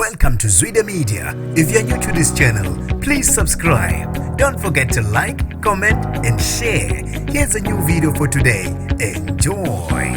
Welcome to Zwida Media. If you're new to this channel, please subscribe. Don't forget to like, comment, and share. Here's a new video for today. Enjoy.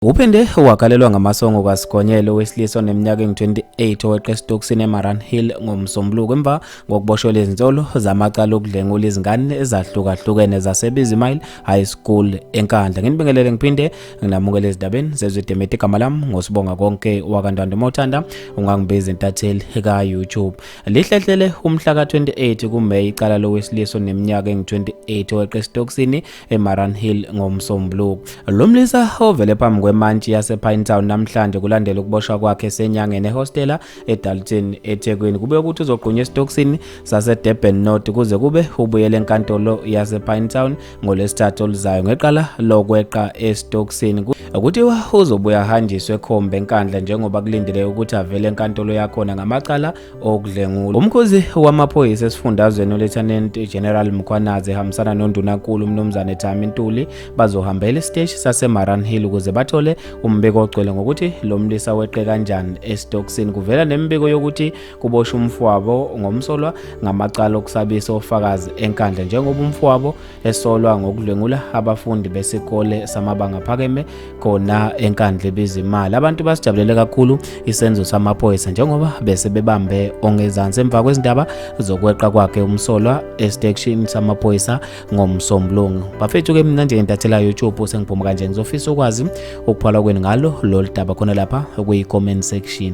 Uphinde wagalelwa ngamasongo kaSigonyela owesilisa oneminyaka engu-28 oweqe esitokisini eMariannhill ngoMsombuluko emva ngokuboshelwa izinsolo zamacala okudlwengula izingane ezahlukahlukene zaseBizimile High School eNkandla. Nginibingelele ngiphinde nginamukele ezindabeni zeZwide Media. Igama lami ngoSibonga konke wakaNtando, uma uthanda ungangibiza intatheli ka-YouTube. Lihlehlele umhla ka-28 kuMeyi icala lowesilisa oneminyaka engu-28 oweqe esitokisini eMariannhill ngoMsombuluko. Lo mlisa ovele phambi kwemantshi yasePinetown namhlanje kulandela ukuboshwa kwakhe esenyangeni ehostela eDalton eThekwini. Kube ukuthi uzogqunywa esitokisini saseDurban North kuze kube ubuyele enkantolo yasePinetown ngoLwesithathu oluzayo ngecala lokweqa esitokisini. Kuthiwa uzobuya ahanjiswe ekhombe eNkandla njengoba kulindeleke ukuthi avele enkantolo yakhona ngamacala okudlwengula. Umkhuzi wamaphoyisa esifundazweni uLieutenant General Mkhwanazi ehambisana noNdunankulu uMnumzane Thami Ntuli bazohambela isiteshi saseMariannhill ukuze bathole umbiko ogcwele ngokuthi lo mlisa weqe kanjani esitokisini. Kuvela nemibiko yokuthi kuboshwe umfowabo ngomsolwa ngamacala okusabisa ofakazi eNkandla njengoba umfowabo esolwa ngokudlwengula abafundi besikole samabanga aphakeme khona eNkandla eBizimali. Abantu basijabulele kakhulu isenzo samaphoyisa njengoba bese bebambe ongezansi emva kwezindaba zokweqa kwakhe umsolwa esiteshini samaphoyisa ngoMsombuluko. Bafethu-ke mina njengentathela YouTube sengiphuma kanje, ngizofisa ukwazi ukuphala kwenu ngalo lolu daba khona lapha kwi-comment section.